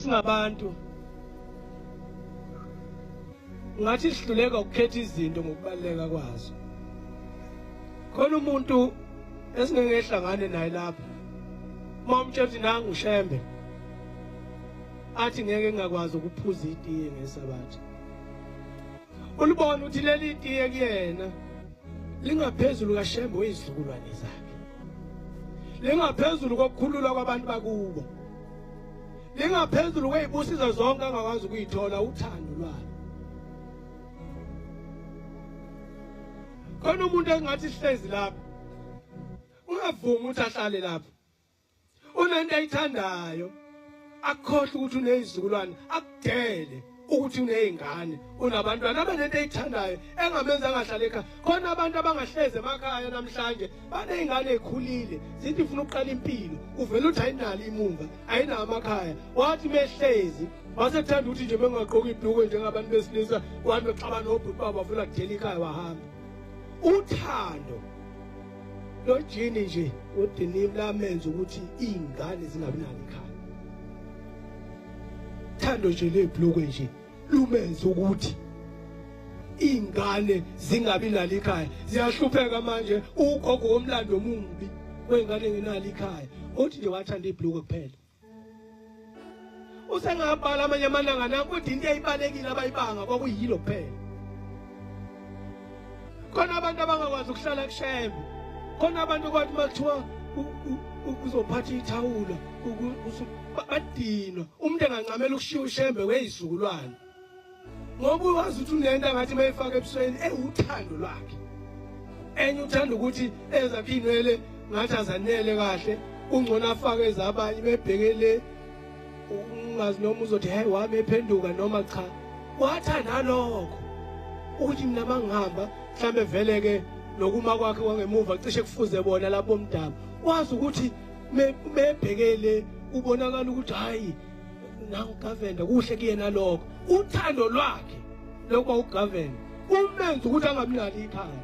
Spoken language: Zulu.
Singabantu ngathi sihluleka ukukhetha izinto ngokubaluleka kwazo. Khona umuntu esingeke ehlangane naye lapha. Uma umtshela ukuthi nangu uShembe athi ngeke ngingakwazi ukuphuza itiye ngesabatha. Ulibona ukuthi leli tiye kuyena lingaphezulu kaShembe wezizukulwane zakhe. Lingaphezulu kokukhululwa kwabantu bakubo. Lingaphezulu kwezibusiso zonke angakwazi ukuyithola uthando lwalo. Khona umuntu engathi sihlezi lapha. Ungavumi ukuthi ahlale lapha. Unento ayithandayo. Akukhohle ukuthi unezizukulwane, akudele ukuthi unezingane, unabantwana abanento ayithandayo engamenza angahlali ekhaya. Khona abantu abangahlezi emakhaya namhlanje banezingane ezikhulile, zithi ifuna ukuqala impilo, uvela uthi ayinalo imumva, ayinawo amakhaya. Wathi mehlezi wasethanda ukuthi nje bengagqoka ibhulukwe njengabantu besilisa, wathi bexabana nobhuti babo bafuna kudela ikhaya wahamba. Uthando lo jini nje udenim lamenza ukuthi izingane zingabi nalo ikhaya. Thando nje lebhlukwe nje lumenza ukuthi ingane zingabi nalo ikhaya. Ziyahlupheka manje ugogo womlando omubi wengane ngenalo ikhaya. Uthi nje wathanda ibhlukwe kuphela. Usengabhala amanye amalanga nanku kodwa into eyayibalekile abayibanga kwakuyilo kuphela. Khona abantu abangakwazi ukuhlala kuShembe. Khona abantu kwathi makuthiwa uzophatha ithawula badinwa umuntu engancamela ukushiya uShembe weyizukulwane. Ngoba wazi ukuthi unento angathi mayifaka ebusweni ewuthando lwakhe. Enye uthanda ukuthi ezakhe inwele ngathi azanele kahle ungcono afake ezabanye bebhekele ungazi noma uzothi hey wami ephenduka noma cha. Wathanda lokho ukuthi mina mangihamba mhlambe vele ke nokuma kwakhe kwangemuva cishe kufuze bona lapho omdaba wazi ukuthi mebhekele ubonakala ukuthi hayi nangu governor kuhle kuyena lokho uthando lwakhe lokuba ugovernor umenza ukuthi angabi nalo ikhaya.